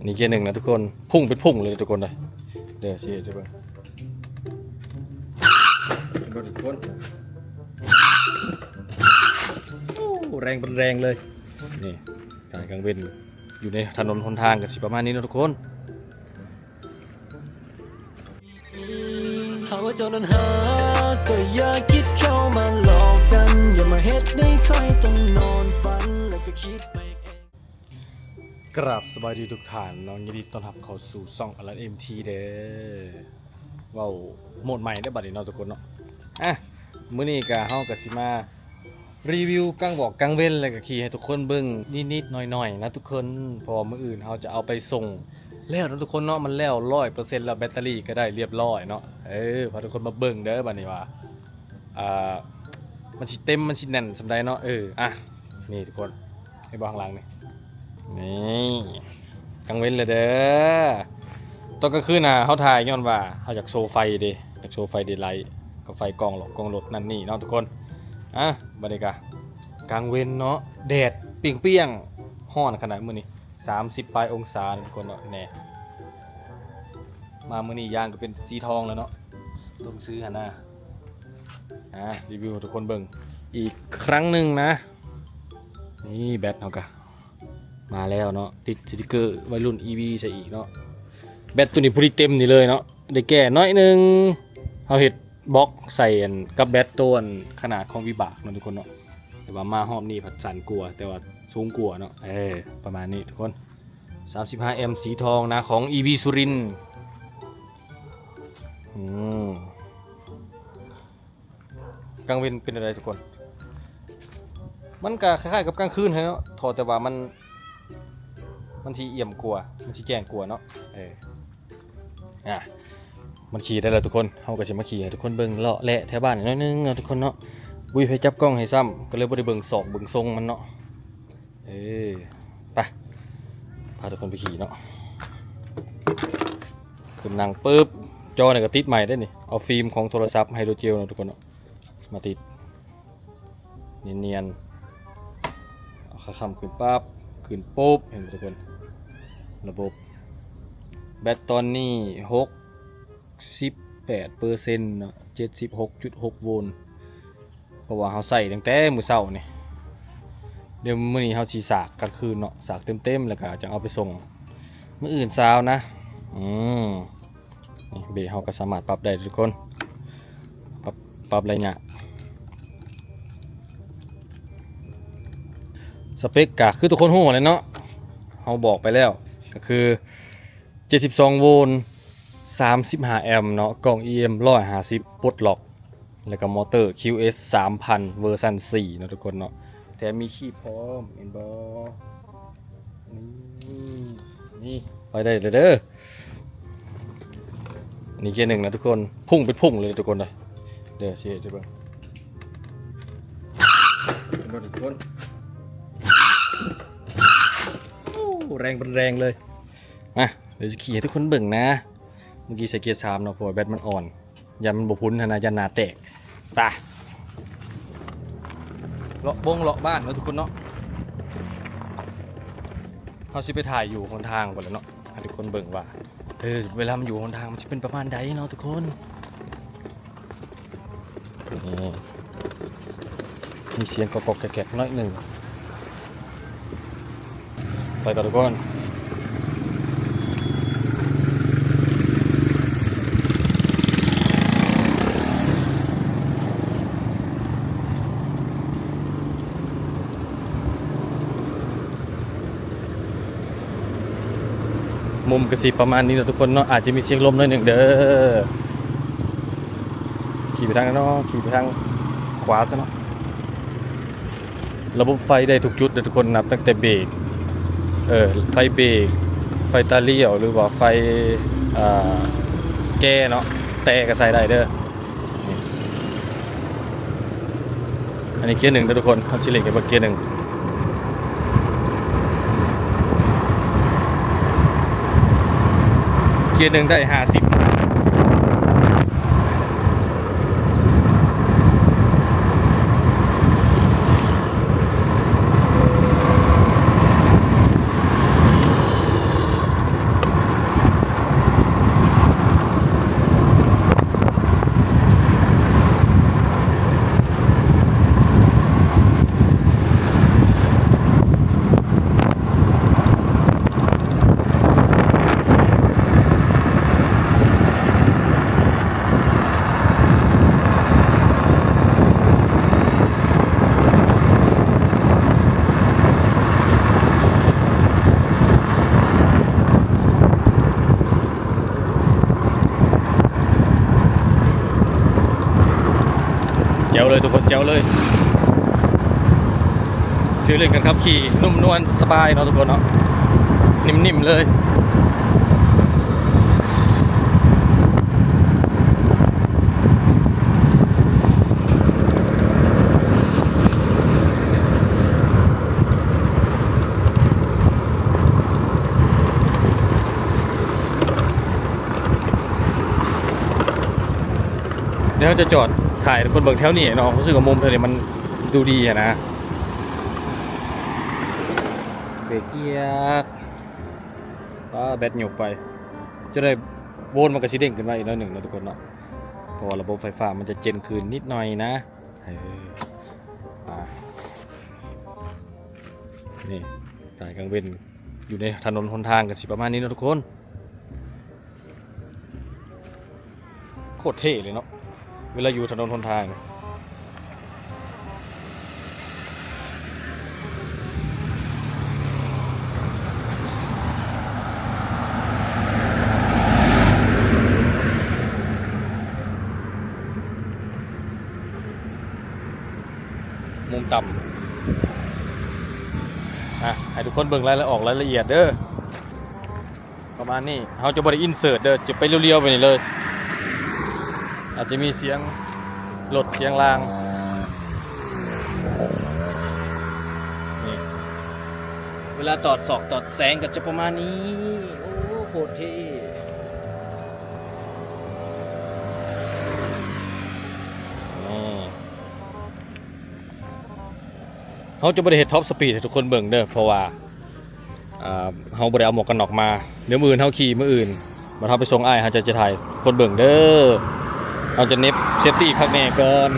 ນີ້ເກຍໜຶ່ງນະທຸກຄົນ ພຸ່ງເປັນພຸ່ງເລີຍທຸກຄົນເດີ ເດີຊິເຮັດໃຫ້ເບິ່ງ ເຫັນບໍ່ທຸກຄົນ ໂອ້ ແຮງເປັນແຮງເລີຍ ນີ້ ກາງເວັນຢູ່ໃນຖະໜົນຫົນທາງກໍຊິປະມານນີ້ເນາະທຸກຄົນ. ຖ້າວ່າເຈົ້ານັ້ນຫາ ກໍຢ່າຄິດເຂົ້າມາຫຼອກກັນ ຢ່າມາເຮັດໃຫ້ຂ້ອຍຕ້ອງນອນຝັນ ແລ້ວກໍຄິດໄປເອງ. ກາບສະບາຍດີທຸກທ່ານເນາະ ຍິນດີຕ້ອນຮັບເຂົ້າສູ່ຊ່ອງ ອາລັນ ເອັມທີ ເດີ ເວົ້າໂໝດໃໝ່ເດີບັດນີ້ເນາະທຸກຄົນເນາະ ອ່ະ ມື້ນີ້ກະ ເຮົາກະຊິມາ ຣີວິວກາງວອກກາງເວັນ ແລ້ວກໍຂີ່ໃຫ້ທຸກຄົນເບິ່ງນິດໆໜ້ອຍໆນະທຸກຄົນ ເພາະວ່າມື້ອື່ນເຮົາຈະເອົາໄປສົ່ງແລ້ວນະທຸກຄົນເນາະ ມັນແລ້ວຮ້ອຍເປີເຊັນແລ້ວ ແບັດເຕີຣີກໍໄດ້ລຽບລ້ອຍເນາະ ເອີ ພາທຸກຄົນມາເບິ່ງເດີບັດນີ້ວ່າ ອ່າ ມັນຊິເຕັມ ມັນຊິແໜ້ນສ່ຳໃດເນາະ ເອີ ອ່ະ ນີ້ທຸກຄົນ ເຫັນບໍ່ຂ້າງຫຼັງນີ້ ນີ້ ກາງເວັນແລ້ວເດີ ຕອນກາງຄືນນະ ເຮົາຖ່າຍຍ້ອນວ່າເຮົາຢາກໂຊໄຟເດ້ ຢາກໂຊໄຟເດໄລ ກັບໄຟກ້ອງລົດ ກ້ອງລົດນັ້ນນີ້ເນາະທຸກຄົນ ອ່ະ ບັດນີ້ກະ ກາງເວັນເນາະ ແດດປ່ຽງໆ ຮ້ອນຂະໜາດມື້ນີ້ ສາມສິບປາຍອົງສາທຸກຄົນເນາະ ແນ່ ມາມື້ນີ້ຢາງກໍເປັນສີທອງແລ້ວເນາະ ຕົວໜັງສືຫັ້ນນະ ອ່າ ຣີວິວໃຫ້ທຸກຄົນເບິ່ງອີກຄັ້ງໜຶ່ງນະ ນີ້ແບັດເຮົາກະ ມາແລ້ວເນາະ ຕິດສະຕິກເກີໄວລຸ້ນ ອີ ວີ ໃສ່ອີກເນາະ ແບັດໂຕນີ້ພໍດີເຕັມນີ້ເລີຍເນາະ ໄດ້ແກ້ໜ້ອຍໜຶ່ງ ເຮົາເຮັດບລັອກໃສ່ອັນກັບແບັດໂຕອັນຂະໜາດຂອງວິບາກເນາະທຸກຄົນເນາະ ແຕ່ວ່າມາຮອບນີ້ພັດສັ້ນກວ່າ ແຕ່ວ່າສູງກວ່າເນາະ ເອີ ປະມານນີ້ທຸກຄົນ ສາມສິບຫ້າແອມ ສີທອງນະ ຂອງ ອີ ວີ ສຸລິນ ອືມ ກາງເວັນເປັນຈັ່ງໃດທຸກຄົນ? ມັນກະຄ້າຍໆກັບກາງຄືນຫັ້ນແຫຼະເນາະ ເພາະແຕ່ວ່າມັນ ມັນຊິອ່ຽມກວ່າ ມັນຊິແຈ້ງກວ່າເນາະ ເອີ ອ່ະ ມັນຂີ່ໄດ້ແລ້ວທຸກຄົນ ເຮົາກໍຊິມາຂີ່ໃຫ້ທຸກຄົນເບິ່ງເລາະແລະແຖວບ້ານໜ້ອຍໜຶ່ງເນາະທຸກຄົນເນາະ ບໍ່ມີໃຜຈັບກ້ອງໃຫ້ຊ້ຳ ກໍເລີຍບໍ່ໄດ້ເບິ່ງຊອກເບິ່ງຊົງມັນເນາະ ເອີ ໄປ ພາທຸກຄົນໄປຂີ່ເນາະ ຂຶ້ນນັ່ງປຶບ ຈໍນີ້ກໍຕິດໃໝ່ເດ້ນີ້ ເອົາຟິມຂອງໂທລະສັບໄຮໂດຣເຈວເນາະທຸກຄົນເນາະ ມາຕິດ ນຽນໆ ເອົາຂາຄ້ຳຂຶ້ນປັບ ຂຶ້ນປຸບ ເຫັນບໍ່ທຸກຄົນ ລະບົບ ແບັດຕອນນີ້ຫົກສິບແປດເປີເຊັນເນາະ ເຈັດສິບຫົກຈຸດຫົກໂວນ ເພາະວ່າເຮົາໃຊ້ຕັ້ງແຕ່ມື້ເຊົ້ານີ້ ດຽວມື້ນີ້ເຮົາຊິສາກກາງຄືນເນາະ ສາກເຕັມໆ ແລ້ວກໍຈັ່ງເອົາໄປສົ່ງມື້ອື່ນເຊົ້ານະ ອືມ ນີ້ເບຣກເຮົາກໍສາມາດປັບໄດ້ທຸກຄົນ ປັບ ປັບໄລຍະ ສະເປັກກໍຄືທຸກຄົນຮູ້ແຫຼະເນາະ ເຮົາບອກໄປແລ້ວ ກໍຄື ເຈັດສິບສອງໂວນ ສາມສິບຫ້າແອມເນາະ ກ້ອງ ອີ ເອັມ ຮ້ອຍຫ້າສິບ ປົດລັອກ ແລ້ວກໍມໍເຕີ ຄິວ ເອັສ ສາມພັນ ເວີຊັນສີ່ເນາະທຸກຄົນເນາະ ແຖມມີຄີບພ້ອມ ເຫັນບໍ່ ນີ້ ນີ້ ໄປໄດ້ເລີຍເດີ ອັນນີ້ເກຍໜຶ່ງນະທຸກຄົນ ພຸ່ງເປັນພຸ່ງເລີຍທຸກຄົນເດີ ເດີຊິເຮັດໃຫ້ເບິ່ງ ເຫັນບໍ່ທຸກຄົນ ໂອ້ ແຮງເປັນແຮງເລີຍ ມາ ດຽວຊິຂີ່ໃຫ້ທຸກຄົນເບິ່ງນະ ເມື່ອກີ້ໃສ່ເກຍສາມເນາະ ເພາະວ່າແບັດມັນອ່ອນ ຢ້ານມັນບໍ່ພຸ້ນຫັ້ນນະ ຢ້ານໜ້າແຕກ ຕາ ເລາະບົງເລາະບ້ານເນາະທຸກຄົນເນາະ ເຮົາຊິໄປຖ່າຍຢູ່ຫົນທາງພຸ້ນແຫຼະເນາະ ໃຫ້ທຸກຄົນເບິ່ງວ່າ ເອີ ເວລາມັນຢູ່ຫົນທາງມັນຊິເປັນປະມານໃດເນາະທຸກຄົນ ນີ້ ມີສຽງກອກໆແກກໆໜ້ອຍໜຶ່ງ ໄປກ່ອນທຸກຄົນ ມຸມກໍຊິປະມານນີ້ເນາະທຸກຄົນເນາະ ອາດຈະມີສຽງລົມໜ້ອຍໜຶ່ງເດີ ຂີ່ໄປທາງນັ້ນເນາະ ຂີ່ໄປທາງຂວາຊະເນາະ ລະບົບໄຟໄດ້ທຸກຈຸດເດີທຸກຄົນ ນັບຕັ້ງແຕ່ເບຣກ ເອີ ໄຟເບຣກ ໄຟຕາລ້ຽວ ຫຼືວ່າໄຟ ເອີ ແກເນາະ ແຕກໍໃສ່ໄດ້ເດີ. ອັນນີ້ເກຍໜຶ່ງເດີທຸກຄົນ ເຮົາຊິເລັ່ງໃຫ້ເບິ່ງເກຍໜຶ່ງ ເກຍໜຶ່ງໄດ້ຫ້າສິບ. ໂ ເລີຍທຸກຄົນ ແຈວເລີຍ ຟີລລິ້ງການຂັບຂີ່ນຸ້ມນວນສະບາຍເນາະທຸກຄົນເນາະ ນິ້ມໆເລີຍ. ດຽວເຮົາຈະຈອດຖ່າຍໃຫ້ທຸກຄົນເບິ່ງແຖວນີ້ເນາະ. ຮູ້ສຶກວ່າມຸມແຖວນີ້ມັນດູດີຫັ້ນນະ. ເບກກຽກ ປ້າ ແບັດຫຍຸບໄປ ຈະໄດ້ໂວນມັນກະຊິເດ້ງຂຶ້ນມາອີກໜ້ອຍໜຶ່ງເນາະທຸກຄົນເນາະ ເພາະວ່າລະບົບໄຟຟ້າມັນຈະເຈັນຄືນນິດໜ້ອຍນະ. ເອີ ອ່າ ນີ້ ກາງເວັນຢູ່ໃນຖະໜົນຫົນທາງກະຊິປະມານນີ້ເນາະທຸກຄົນ. ໂຄດເທ່ເລີຍເນາະ ເວລາຢູ່ຖະໜົນຫົນທາງ. ມຸມຕ່ຳ ອ່ະ ໃຫ້ທຸກຄົນເບິ່ງລາຍລະ ອອກລາຍລະອຽດເດີ. ປະມານນີ້ ເຮົາຈະບໍ່ໄດ້ອິນເສີດເດີ ຈະໄປລຽວໆໄປນີ້ເລີຍ. ອາດຈະມີສຽງລົດສຽງລາງ ນີ້ ເວລາຕອດສອກຕອດແສງກໍຈະປະມານນີ້. ໂອ້ ໂຄດເທ່. ນີ້ ເຮົາຈະບໍ່ໄດ້ເຮັດທັອບສະປີດໃຫ້ທຸກຄົນເບິ່ງເດີ ເພາະວ່າ ອ່າ ເຮົາບໍ່ໄດ້ເອົາໝວກກັນນັອກມາ. ດຽວມື້ອື່ນເຮົາຂີ່ ມື້ອື່ນບັດເຮົາໄປສົ່ງອ້າຍ ເຮົາຈະ ຈະຖ່າຍຄົນເບິ່ງເດີ. ເຮົາຈະເນັບເຊຟຕີຄັກແນ່ກ່ອນ.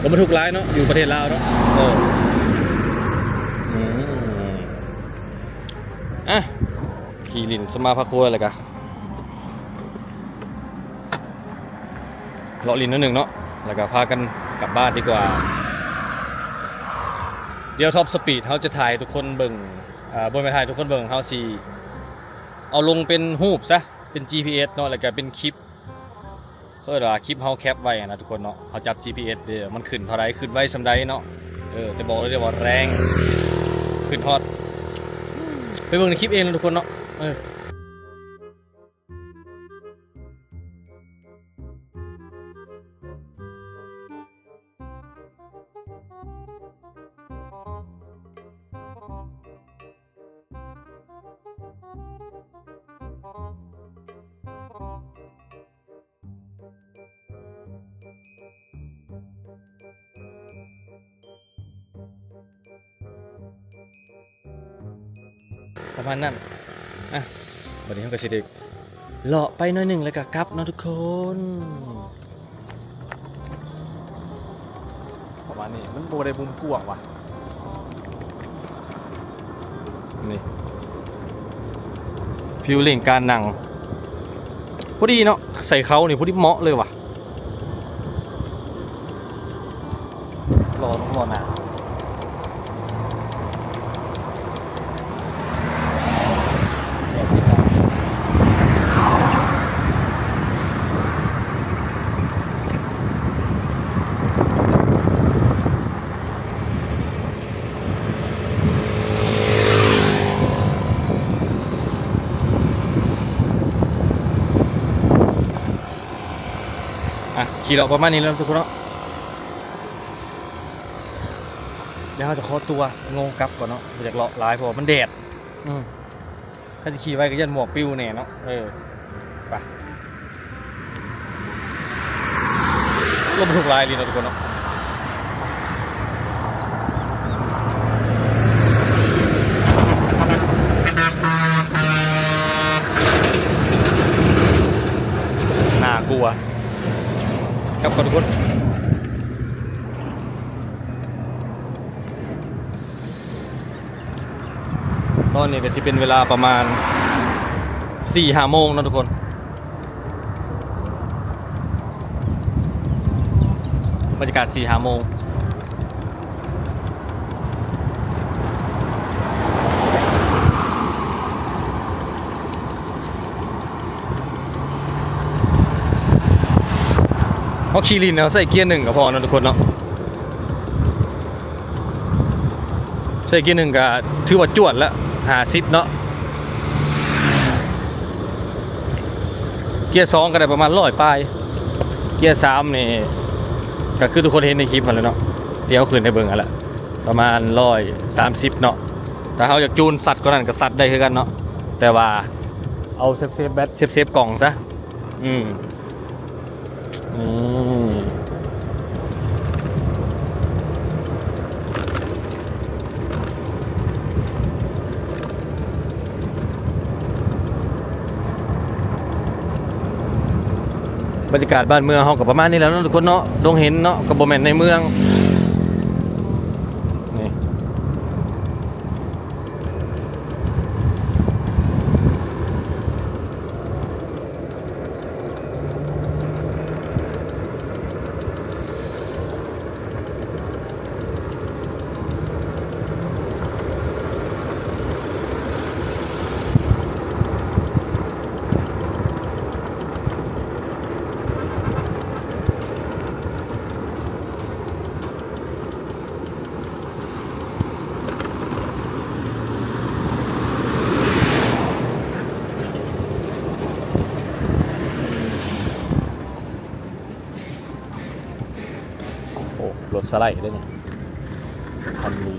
ອືມ ລົດບັນທຸກຫຼາຍເນາະ ຢູ່ປະເທດລາວເນາະ. ເອີ ອືມ ອ່ະ ຂີ່ຫຼິ້ນສະມາພາຄົວແລ້ວກະ ເລາະຫຼິ້ນໜ້ອຍໜຶ່ງເນາະ ແລ້ວກໍພາກັນກັບບ້ານດີກວ່າ. ດຽວທັອບສະປີດເຮົາຈະຖ່າຍໃຫ້ທຸກຄົນເບິ່ງ ເອີ ບໍ່ແມ່ນຖ່າຍໃຫ້ທຸກຄົນເບິ່ງ ເຮົາຊິເອົາລົງເປັນຮູບຊະ ເປັນຈີພີເອັສເນາະ ແລ້ວກໍເປັນຄລິບ ເອີ້ນວ່າຄລິບເຮົາແຄັບໄວ້ຫັ້ນນະທຸກຄົນເນາະ. ເຮົາຈັບຈີພີເອັສເດ້ ມັນຂຶ້ນເທົ່າໃດ ຂຶ້ນໄວສ່ຳໃດເນາະ. ເອີ ແຕ່ບອກເລີຍເດີວ່າແຮງ ຂຶ້ນຮອດ ໄປເບິ່ງໃນຄລິບເອງເນາະທຸກຄົນເນາະ. ເອີ. ປະມານນັ້ນ. ອ່ະ ບັດນີ້ເຮົາກໍຊິໄດ້ເລາະໄປໜ້ອຍໜຶ່ງແລ້ວກໍກັບເນາະທຸກຄົນ. ປະມານນີ້ ມັນບໍ່ໄດ້ມຸມກວ້າງວ່າ ນີ້ ຟີລລິ້ງການນັ່ງ ພໍດີເນາະ ໃສ່ເຂົານີ້ພໍດີເໝາະເລີຍວ່າ. ລໍ ລໍໜ້າ ອ່ະ ຂີ່ເລາະປະມານນີ້ແຫຼະທຸກຄົນເນາະ. ດຽວເຮົາຈະຂໍຕົວໂງ່ກັບກ່ອນເນາະ ບໍ່ຢາກເລາະຫຼາຍ ເພາະວ່າມັນແດດ. ອືມ ຄັນຊິຂີ່ໄວກໍຢ້ານໝວກປິວແດ່ເນາະ. ເອີ ໄປ ລົດບັນທຸກຫຼາຍອີ່ຫຼີເນາະທຸກຄົນເນາະ. ໜ້າກົວ. ກັບກ່ອນທຸກຄົນ. ຕອນນີ້ກໍຊິເປັນເວລາປະມານສີ່ຫ້າໂມງເນາະທຸກຄົນ. ບັນຍາກາດສີ່ຫ້າໂມງ. ເຮົ ພໍຂີ່ຫຼິ້ນເຮົາໃສ່ເກຍໜຶ່ງກໍພໍເນາະທຸກຄົນເນາະ. ໃສ່ເກຍໜຶ່ງກໍຖືວ່າຈວດລະຫ້າສິບເນາະ. ເກຍສອງກໍໄດ້ປະມານຮ້ອຍປາຍ. ເກຍສາມນີ້ກໍຄືທຸກຄົນເຫັນໃນຄລິບຫັ້ນແຫຼະເນາະ ທີ່ເຮົາຂຶ້ນໃຫ້ເບິ່ງຫັ້ນແຫຼະ ປະມານຮ້ອຍສາມສິບເນາະ. ຖ້າເຮົາຢາກຈູນຊັດກວ່ານັ້ນກໍຊັດໄດ້ຄືກັນເນາະ ແຕ່ວ່າເອົາເຊຟໆແບັດ ເຊຟໆກ້ອງຊະ. ອືມ ນີ້ ບັນຍາກາດບ້ານເມືອງເຮົາກໍປະມານນີ້ແຫຼະເນາະທຸກຄົນເນາະ. ດົງເຫັນເນາະ ກໍບໍ່ແມ່ນໃນເມືອງ ນີ້. ໂອ້ ລົດສະໄລເດ້ນີ້ ຄັນນີ້.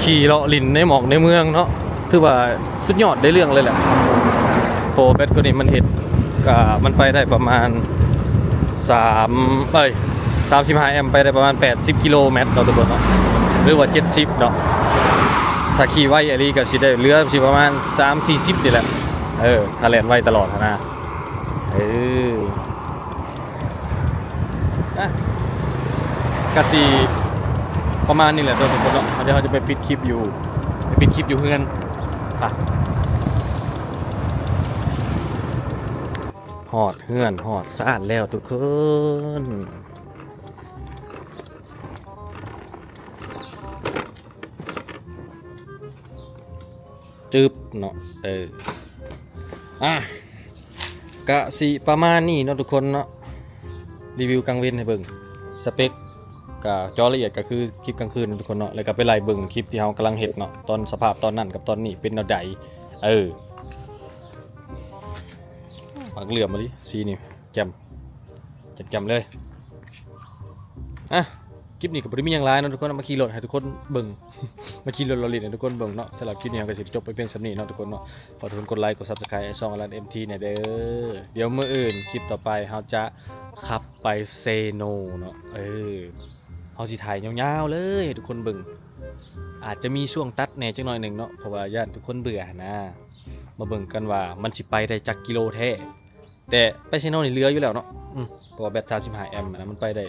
ຂີ່ເລາະຫຼິ້ນໃນໝອກໃນເມືອງເນາະ ຖືວ່າສຸດຍອດໃນເລື່ອງເລີຍແຫຼະ. ໂປແບັດໂກນີ້ມັນເຮັດ ກະມັນໄປໄດ້ປະມານສາມ ເອີຍ ສາມສິບຫ້າແອມ ໄປໄດ້ປະມານແປດສິບກິໂລແມັດເນາະທຸກຄົນເນາະ ຫຼືວ່າເຈັດສິບເນາະ. ຖ້າຂີ່ໄວອີ່ຫຼີກໍຊິໄດ້ເຫຼືອຊິປະມານສາມສີ່ສິບນີ້ແຫຼະ ເອີ ຖ້າແລ່ນໄວຕະຫຼອດຫັ້ນນະ ເອີ. ອ່ະ ກະຊິປະມານນີ້ແຫຼະເນາະທຸກຄົນເນາະ. ດຽວເຮົາຈະໄປປິດຄລິບຢູ່ ໄປປິດຄລິບຢູ່ເຮືອນ ໄປ. ຮອດເຮືອນຮອດຊານແລ້ວທຸກຄົນ. ຈຶບເນາະ ເອີ ອ່ະ ກະຊິປະມານນີ້ເນາະທຸກຄົນເນາະ. ຣີວິວກາງເວັນໃຫ້ເບິ່ງ ສະເປັກກະເຈາະລະອຽດກໍຄືຄລິບກາງຄືນເນາະທຸກຄົນເນາະ ແລ້ວກໍໄປໄລ່ເບິ່ງຄລິບທີ່ເຮົາກຳລັງເຮັດເນາະ ຕອນສະພາບຕອນນັ້ນກັບຕອນນີ້ເປັນແນວໃດ. ເອີ ມັກເຫຼື້ອມອີ່ຫຼີ ສີນີ້ແຈ່ມ ແຈ່ມໆເລີຍ. ອ່ະ ຄລິບນີ້ກໍບໍ່ໄດ້ມີຫຍັງຫຼາຍເນາະທຸກຄົນ ມາຂີ່ລົດໃຫ້ທຸກຄົນເບິ່ງ ມາຂີ່ລົດເລາະຫຼິ້ນໃຫ້ທຸກຄົນເບິ່ງເນາະ. ສຳລັບຄລິບນີ້ເຮົາກໍຊິຈົບໄປພຽງສ່ຳນີ້ເນາະທຸກຄົນເນາະ. ຝາກທຸກຄົນກົດໄລ ກົດ Subscribe ໃຫ້ຊ່ອງ Alan ເອັມທີ ແດ່ເດີ. ດຽວມື້ອື່ນຄລິບຕໍ່ໄປເຮົາຈະຂັບໄປເຊໂນເນາະ ເອີ ເຮົາຊິຖ່າຍຍາວໆເລີຍໃຫ້ທຸກຄົນເບິ່ງ. ອາດຈະມີຊ່ວງຕັດແດ່ຈັກໜ້ອຍໜຶ່ງເນາະ ເພາະວ່າຢ້ານທຸກຄົນເບື່ອຫັ້ນນາ. ມາເບິ່ງກັນວ່າມັນຊິໄປໄດ້ຈັກກິໂລແທ້. ແຕ່ໄປເຊໂນນີ້ເຫຼືອຢູ່ແລ້ວເນາະ ອືມ ເພາະວ່າແບັດສາມສິບຫ້າແອມຫັ້ນນະ ມັນໄປໄດ້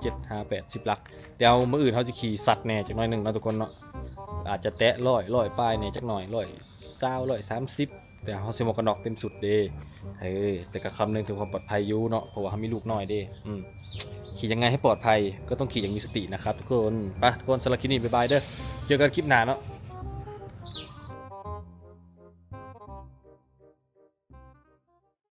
ເຈັດ ຫ້າ ແປດ ສິບຫຼັກ. ດຽວມື້ອື່ນເຮົາຊິຂີ່ຊັດແດ່ຈັກໜ້ອຍໜຶ່ງເນາະທຸກຄົນເນາະ ອາດຈະແຕະຮ້ອຍ ຮ້ອຍປາຍແດ່ຈັກໜ້ອຍ ຮ້ອຍຊາວ ຮ້ອຍສາມສິບ ແຕ່ເຮົາໃສ່ໝວກກັນນັອກເຕັມຊຸດເດ້. ເອີ ແຕ່ກໍຄຳນຶງເຖິງຄວາມປອດໄພຢູ່ເນາະ ເພາະວ່າເຮົາມີລູກນ້ອຍເດ້. ອືມ ຂີ່ຍັງໄງໃຫ້ປອດໄພ ກໍຕ້ອງຂີ່ຢ່າງມີສະຕິນະຄັບທຸກຄົນ. ໄປທຸກຄົນ ສຳລັບຄລິບນີ້ ບາຍບາຍເດີ ເຈີກັນຄລິບໜ້າເນາະ.